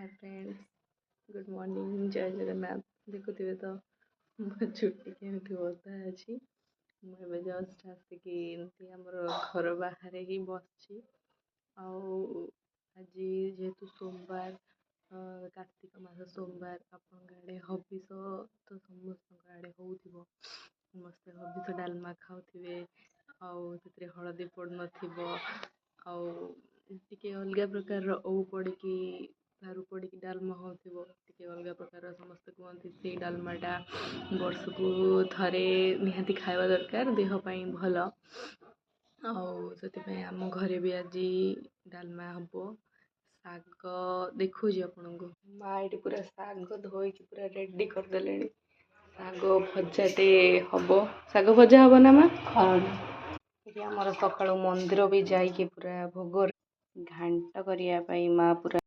ହାଏ friends, good morning, ଜୟ ଜଗନ୍ନାଥ। ଦେଖୁଥିବେ ତ ମୋ ଚୁଟି କେମିତି ଓଦା ଅଛି। ମୁଁ ଏବେ ଜଷ୍ଟ ଆସିକି ଏମିତି ଆମର ଘର ବାହାରେ ହିଁ ବସିଛି। ଆଉ ଆଜି ଯେହେତୁ ସୋମବାର, କାର୍ତ୍ତିକ ମାସ ସୋମବାର, ଆପଣଙ୍କ ଆଡ଼େ ହବିଷ ତ ସମସ୍ତଙ୍କ ଆଡ଼େ ହେଉଥିବ। ସମସ୍ତେ ହବିଷ ଡାଲମା ଖାଉଥିବେ ଆଉ ସେଥିରେ ହଳଦୀ ପଡ଼ୁନଥିବ ଆଉ ଟିକେ ଅଲଗା ପ୍ରକାରର ଓଉ ପଡ଼ିକି, ସାରୁ ପଡ଼ିକି ଡାଲମା ହେଉଥିବ, ଟିକେ ଅଲଗା ପ୍ରକାର। ସମସ୍ତେ କୁହନ୍ତି ସେଇ ଡାଲମାଟା ବର୍ଷକୁ ଥରେ ନିହାତି ଖାଇବା ଦରକାର, ଦେହ ପାଇଁ ଭଲ। ଆଉ ସେଥିପାଇଁ ଆମ ଘରେ ବି ଆଜି ଡାଲମା ହେବ, ଶାଗ ଦେଖାଉଛି ଆପଣଙ୍କୁ। ମା ଏଇଠି ପୁରା ଶାଗ ଧୋଇକି ପୁରା ରେଡ଼ି କରିଦେଲେଣି। ଶାଗ ଭଜାଟେ ହେବ। ଶାଗ ଭଜା ହେବ ନା ମା? ଏଠି ଆମର ସକାଳୁ ମନ୍ଦିର ବି ଯାଇକି ପୁରା ଭୋଗ ଘାଣ୍ଟ କରିବା ପାଇଁ ମା ପୁରା